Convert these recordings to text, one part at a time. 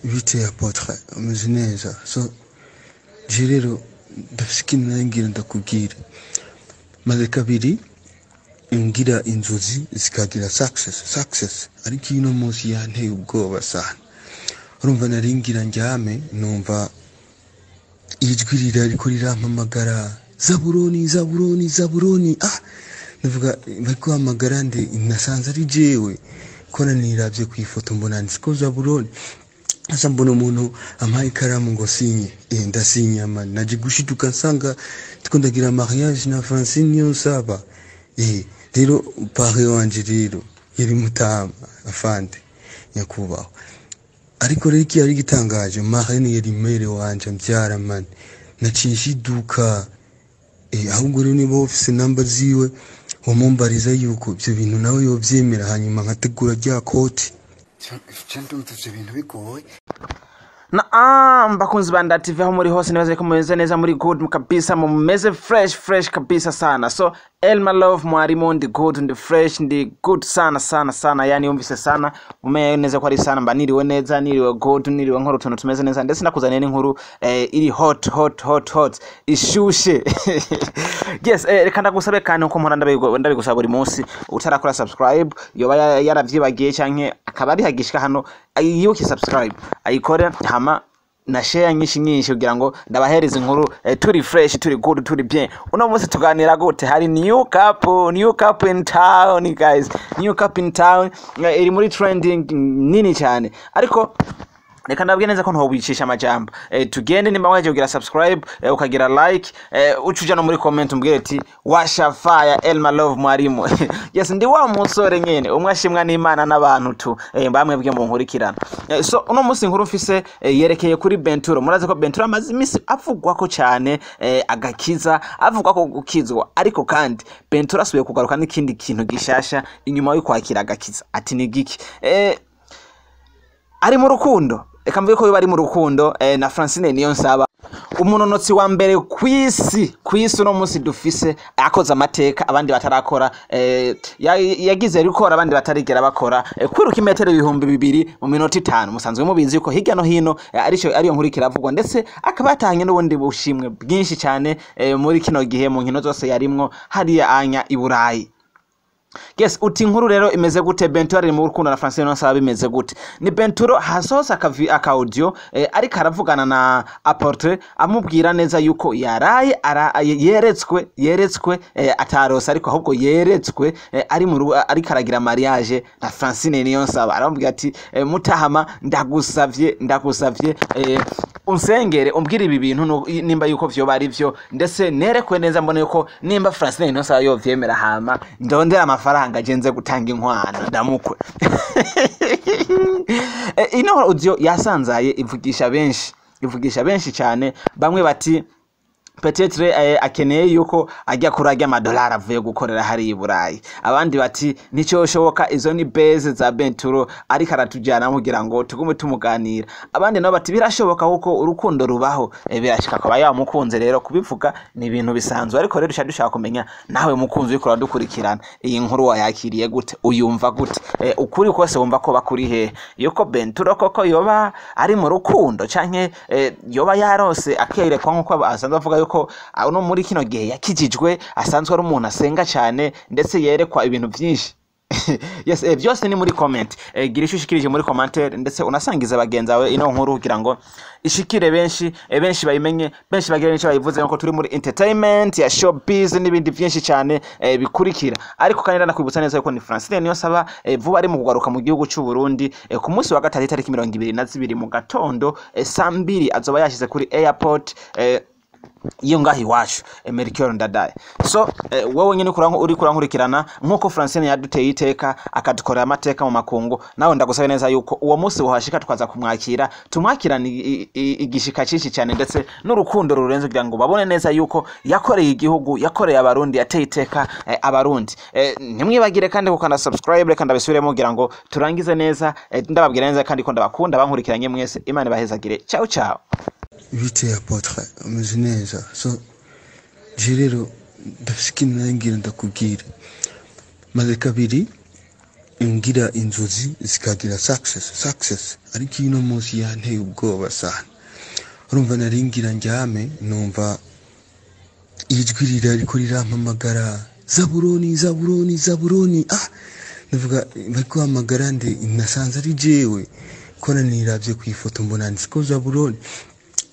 Bite apôtre, umeze neza? So je rero ndafise ikintu nari ndakubwira. Maze kabiri ngira inzozi zikagira success, ariko ino munsi yanteye ubwoba sana. Urumva, nari ngira ndyame, numva ijwi rirariko rirampamagara: "Zaburoni, Zaburoni, Zaburoni." Ah, ndavuga: "Bari guhamagara nde?" Nasanze ari jewe kona niravye ku ifoto, mbona ndiko Zaburoni. Sasa mbona umuntu ampaye ikaramu ngo sinye. Ndasinya man, naje gushituka nsanga ndiko ndagira mariage na Francine Niyonsaba. Rero parrain wanje rero yari mutama afande nyakubahwa, ariko rero iki yari gitangaje, marraine yari mère wanje mbyara man. Naciye nshiduka. Ahubwo rero niba ufise namba ziwe, womumbariza yuko ivyo bintu nawe yovyemera, hanyuma nkategura rya koti. Je ndumva ivyo bintu bigoye. Naam, bakunzi ba Nda TV, aho muri hose, nibaze ko mumeze neza, muri good kabisa, mumeze fresh fresh kabisa sana. So Elma Love mwarimu, ndi good, ndi fresh, ndi good sana sana sana. Yani yumvise sana, umenye neza ko ari sana. Mba niriwe neza, niriwe good, niriwe nkora utuntu tumeze neza, ndetse nakuzaniye n'inkuru iri hot hot hot hot, ishushe. Yes, reka ndagusabe kandi nkuko mpora ndabigusaba buri munsi, utarakora subscribe yoba yaravyibagiye canke akaba ari hagishika hano, yibuke subscribe ayikore, hama na share nyinshi nyinshi kugira ngo ndabahereze inkuru turi fresh, turi good, turi bien. Uno munsi tuganira gute? Hari new couple, new couple in town guys, new couple in town, iri muri trending nini cyane. Ariko reka ndabwiye neza ko ntowicisha amajambo, tugende. Nimba waje kugira subscribe, ukagira like, ucuja no muri comment umbwire ati "Washa fire Elma Love mwarimu". Yes, ndi wa musore nyene umwe ashimwa n'Imana n'abantu tu, bamwe bwe mu nkurikirana. So uno munsi inkuru mfise yerekeye kuri Benturo. Murazi ko Benturo amaze imisi avugwa ko cyane agakiza, avugwa ko gukizwa, ariko kandi Benturo asubiye kugaruka n'ikindi kintu gishasha inyuma yo kwakira agakiza. Ati ni giki? Ari mu rukundo, reka mvuge ko yoba ari mu rukundo na Francine Niyonsaba, umunonotsi wa mbere kw'isi. Kw'isi uno munsi dufise akoze amateka abandi batarakora, yagize rikora abandi batarigera bakora, kwiruka imetero 2000 mu minota 5. Musanzwe mubizi yuko hirya no hino arico ariyo nkuru kiravugwa, ndetse akaba yatahanye n'ubundi bushimwe bwinshi cyane muri kino gihe mu nkino zose yarimwo hariya anya i Burayi. Yes, uti inkuru rero imeze gute? Benturo ari mu rukundo na Francine Niyonsaba, bimeze gute? Ni Benturo hasohotse aka audio, ariko aravugana na Apôtre, amubwira neza yuko yaraye yeretswe, atarose ariko ahubwo yeretswe, ari mu ariko aragira mariage na Francine Niyonsaba. Aramubwira ati: "Mutahama, ndagusavye, ndagusavye, unsengere, umbwire ibi bintu nimba yuko vyoba ari vyo, ndetse nerekwe neza, mbone yuko nimba Francine Niyonsaba yovyemera, hama ndondera amafaranga jenze gutanga inkwano ndamukwe." Ino audio yasanzaye, ivugisha benshi, ivugisha benshi cyane. Bamwe bati peut-être akeneye yuko ajya kurarya amadolari avuye gukorera hariya i Burayi. Abandi bati nticyoshoboka, izo ni beze za Benturo ariko aratujyana kugira ngo tugume tumuganira. Abandi nabo bati birashoboka kuko urukundo rubaho, birashika akaba yamukunze. Rero kubivuga ni ibintu bisanzwe, ariko rero dushaka dushaka kumenya nawe mukunzi uriko uradukurikirana, iyi nkuru wayakiriye gute? Uyumva gute? Ukuri kose wumva ko bakuri hehe, yuko Benturo koko yoba ari mu rukundo canke yoba yarose akerekwa nkuko asanzwe avuga yuko no muri kino gihe yakijijwe, asanzwe ari umuntu asenga cyane, ndetse yerekwa ibintu byinshi? Yes, byose ni muri comment. Gira icyo ushikirije muri commentaire, ndetse unasangiza bagenzi bawe ino nkuru kugira ngo ishikire benshi, benshi bayimenye, benshi bagire n'icyo bayivuze, nkuko turi muri entertainment ya showbiz n'ibindi byinshi cyane bikurikira. Ariko kandi ndanakwibutsa neza yuko ni Francine Niyonsaba, vuba ari mu kugaruka mu gihugu cy'u Burundi, ku munsi wa gatatu itariki 22 mu gatondo, saa 2 azoba yashize kuri airport iyo ngaho iwacu, Melchior Ndadaye. So wowe nyine uri kurankurikirana, nkuko Francine yaduteye iteka akadukorera amateka mu makungu, nawe ndagusaba neza yuko uwo munsi wohashika tukaza kumwakira, tumwakirana igishika cyinshi cyane ndetse n'urukundo rurenze, kugira ngo babone neza yuko yakoreye igihugu, yakoreye Abarundi, yateye iteka Abarundi. Ntimwibagire kandi gukanda subscribe. Reka ndabisubiremo kugira ngo turangize neza. Ndababwira neza kandi ko ndabakunda bankurikiranye mwese. Imana ibahezagire. Ciao ciao. Bite apôtre, umeze neza? So je rero ndafise ikintu nari ngira ndakubwira. Maze kabiri ngira inzozi zikagira success, ariko ino munsi yanteye ubwoba sana. Urumva, nari ngira ndyame, numva ijwi rirariko rirampamagara: "Zaburoni, Zaburoni, Zaburoni." Ah, ndavuga: "Bari guhamagara nde?" Nasanze ari jewe kora. Niravye ku ifoto, mbona ndiko Zaburoni.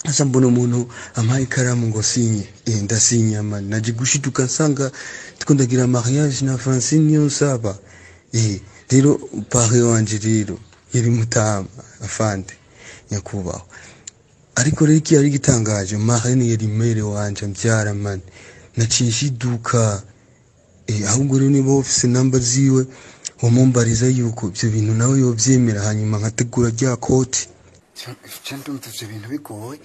Asa mbona umuntu ampaye ikaramu ngo sinye. Ndasinya man. Naje gushiduka nsanga ndiko ndagira mariage na Francine Niyonsaba. Rero parrain wanje rero yari mutama afande nyakubahwa. Ariko rero iki yari gitangaje, marraine yari mère wanje mbyara man. Naciye nshiduka. Ahubwo rero niba ufise namba ziwe, womumbariza yuko ivyo bintu nawe yovyemera, hanyuma nkategura rya koti. Je ndumva ivyo bintu bigoye.